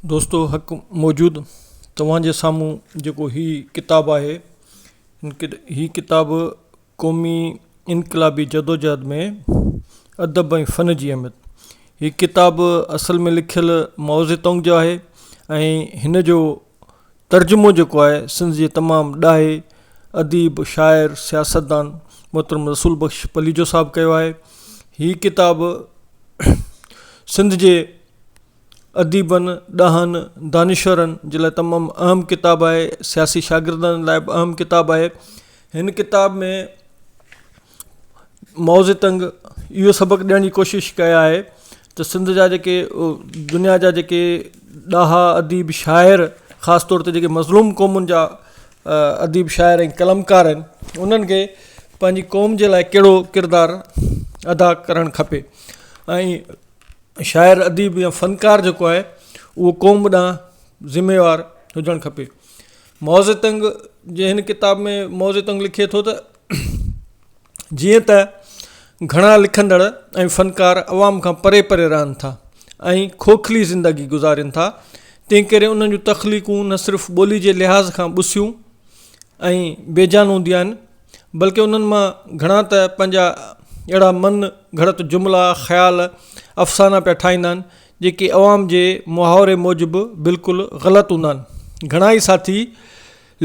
دوستو حق موجود توهان جي سامهون جيڪو هي ڪتاب آهي هي ڪتاب قومي انقلابي جدوجهد ۾ ادب ۽ فن جي اهميت هي ڪتاب اصل ۾ لکيل مائوزي تونگ جو آهي ۽ هن جو ترجمو جيڪو آهي سنڌ جي تمام ڏاهي اديب شاعر سياستدان محترم رسول بخش پليجو صاحب ڪيو آهي هي ڪتاب سنڌ جي اديبن، ڏاهن، دانشورن جي لاء تمام اهم ڪتاب آهي، سياسي شاگردن لاء به اهم ڪتاب آهي. هن ڪتاب ۾ مائوزي تنگ اهو سبق ڏيڻ جي ڪوشش ڪئي آهي ته سنڌ جا جيڪي دنيا جا جيڪي ڏاها اديب شاعر خاص طور تي جيڪي مظلوم قومن جا اديب شاعر ۽ قلمڪار آهن انهن کي پنهنجي قوم جي لاء ڪهڙو ڪردار ادا ڪرڻ کپي ۽ شاعر اديب يا فنڪار جيڪو آهي اهو قوم ڏانهن ذميوار هجڻ کپي مائوزي تنگ جي هن ڪتاب ۾ مائوزي تنگ لکي ٿو ته جيئن ته گهڻا لکندڙ ۽ فنڪار عوام کان پري پري رهن ٿا ۽ کوکلي زندگي گذارين ٿا تنهن ڪري انهن جون تخليقون نه صرف ٻولي جي لحاظ کان ٻسيون ۽ بيجان هونديون آهن بلڪه انهن مان گهڻا ته پنهنجا اهڙا من گهڙت جملا، خيال، افسانا پيا ٺاهيندا آهن، جيڪي عوام جي محاوري موجب بلڪل غلط هوندا آهن. گهڻا ئي ساٿي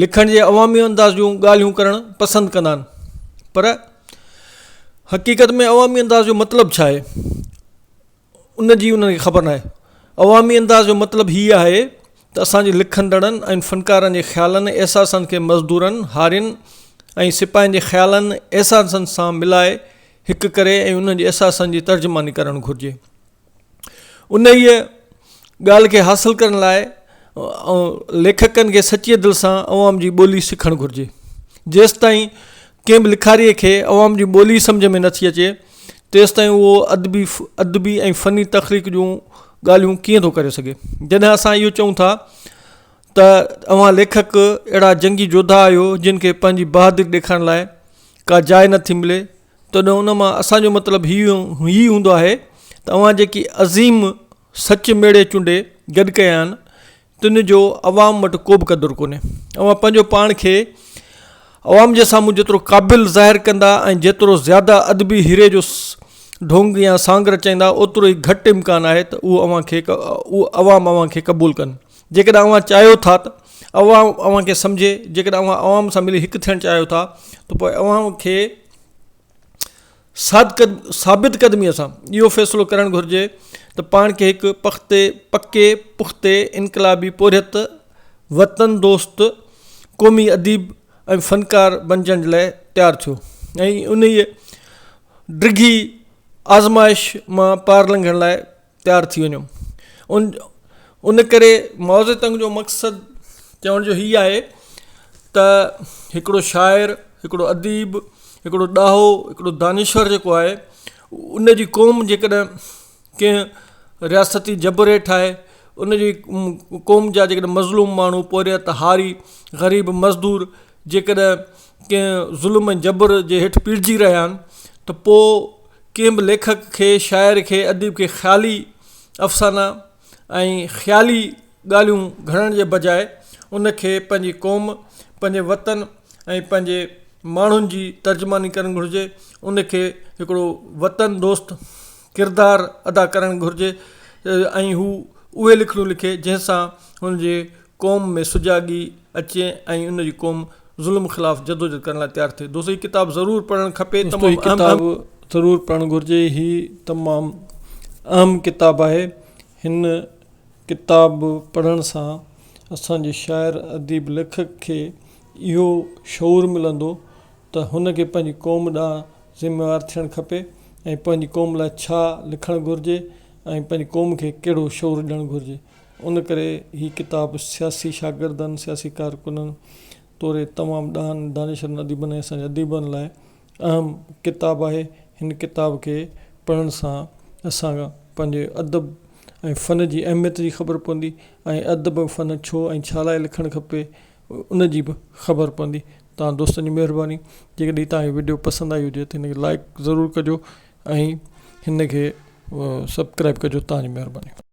لکڻ جي عوامي انداز جون ڳالهيون ڪرڻ پسند ڪندا آهن، پر حقيقت ۾ عوامي انداز جو مطلب ڇا آهي؟ ان جي انهن کي خبر ناهي. عوامي انداز جو مطلب هي آهي ته اسان جي لکندڙن ۽ فنڪارن جي خيالن ۽ احساسن کي مزدورن، هارين ۽ سپاهين جي خيالن ۽ احساسن سان ملائي هڪ ڪري ۽ انهن جي احساسن جي ترجماني ڪرڻ گهرجي. انهيء ڳالهه کي حاصل ڪرڻ لاء ليکڪن کي سچيء دل سان عوام جي ٻولي سکڻ گهرجي. جيستائين ڪنهن به لکاريء کي عوام جي ٻولي سمجهه ۾ نٿي اچي، تيستائين اهو ادبي ادبي ۽ فني تخليق جون ڳالهيون ڪيئن ٿو ڪري سگهي. جڏهن اسان اهو چئون ٿا ته اوهان ليکڪ اهڙا جنگي جوڌا آهيو جن کي پنهنجي بهادري ڏيکارڻ لاء ڪا جاء نٿي ملي تڏهن ان مان اسان جو مطلب هي هي هوندو آهي ته اوهان جيڪي عظيم سچ ميڙي چونڊي گڏ ڪيا آهن تن جو عوام وٽ ڪو به قدر ڪونهي. اوهان پنهنجو پاڻ کي عوام جي سامهون جيترو قابل ظاهر ڪندا ۽ جيترو زياده ادبي هيري جو ڍونگ يا سانگ رچائيندا اوترو ئي گهٽ امڪان آهي ته اهو اوهان کي اهو عوام اوهان کي قبول ڪن. جيڪڏهن اوهان چاهيو ٿا ته عوام اوهان کي سمجهي، جيڪڏهن اوهان عوام سان ملي هڪ ٿيڻ چاهيو ٿا ته پوء اوهان کي ثابت قدميء سان اهو فيصلو ڪرڻ گهرجي ته پاڻ کي هڪ پختي، پڪي، پختي، انقلابي پورهيت، وطن دوست، قومي اديب ۽ فنڪار بنجڻ جي لاء تيار ٿيو ۽ انهيء ڊگهي آزمائش مان پار لنگهڻ لاء تيار ٿي وڃو. ان ان ڪري مائوزي تنگ جو مقصد چوڻ جو هي آهي ته هڪڙو شاعر هڪڙو اديب هڪڙو ڏاهو هڪڙو دانشور جيڪو آهي ان جي قوم جيڪڏهن ڪنهن رياستي جبر هيٺ آهي ان جي قوم جا جيڪڏهن مظلوم ماڻهو پورهيت هاري غريب مزدور جيڪڏهن ڪنهن ظلم ۽ جبر جي هيٺ پيڙجي رهيا آهن ته پوء ڪنهن به ليکڪ کي، شاعر کي، اديب کي خيالي افسانا ۽ خيالي ڳالهيون گهڙڻ جي بجاء ان کي پنهنجي قوم، پنهنجي وطن ۽ پنهنجي ماڻهن جي ترجماني ڪرڻ گهرجي، ان کي هڪڙو وطن دوست ڪردار ادا ڪرڻ گهرجي ۽ هو اهي لکڻيون لکي جنهن سان هن جي قوم ۾ سجاڳي اچي ۽ ان جي قوم ظلم خلاف جدوجھد ڪرڻ لاء تيار ٿئي. دوستو هي ڪتاب ضرور پڙهڻ کپي دوستو هي تمام اهم ڪتاب ضرور پڙهڻ گهرجي هي تمام اهم ڪتاب آهي هن ڪتاب پڙهڻ سان اسان جي شاعر اديب ليکڪ کي اهو شعور ملندو ته هن کي پنهنجي قوم ڏانهن ذميوار ٿيڻ کپي ۽ پنهنجي قوم لاء ڇا لکڻ گهرجي ۽ پنهنجي قوم کي ڪهڙو شعور ڏيڻ گهرجي ان ڪري هي ڪتاب سياسي شاگردن، سياسي ڪارڪنن توڙي تمام ڏاهن، دانشورن، اديبن ۽ اسان جي اديبن لاء اهم ڪتاب آهي. هن ڪتاب کي پڙهڻ سان اسان پنهنجي ادب ۽ فن جي اهميت جي خبر پوندي ۽ ادب ۽ فن ڇو ۽ ڇا لاء لکڻ کپي ان جي به خبر پوندي. توهان دوستن جي مهرباني جيڪڏهن توهان کي وڊيو پسند آئي هجي ته هن کي لائيڪ ضرور ڪجو ۽ هن کي سبڪرائب ڪجو توهان جي مهرباني.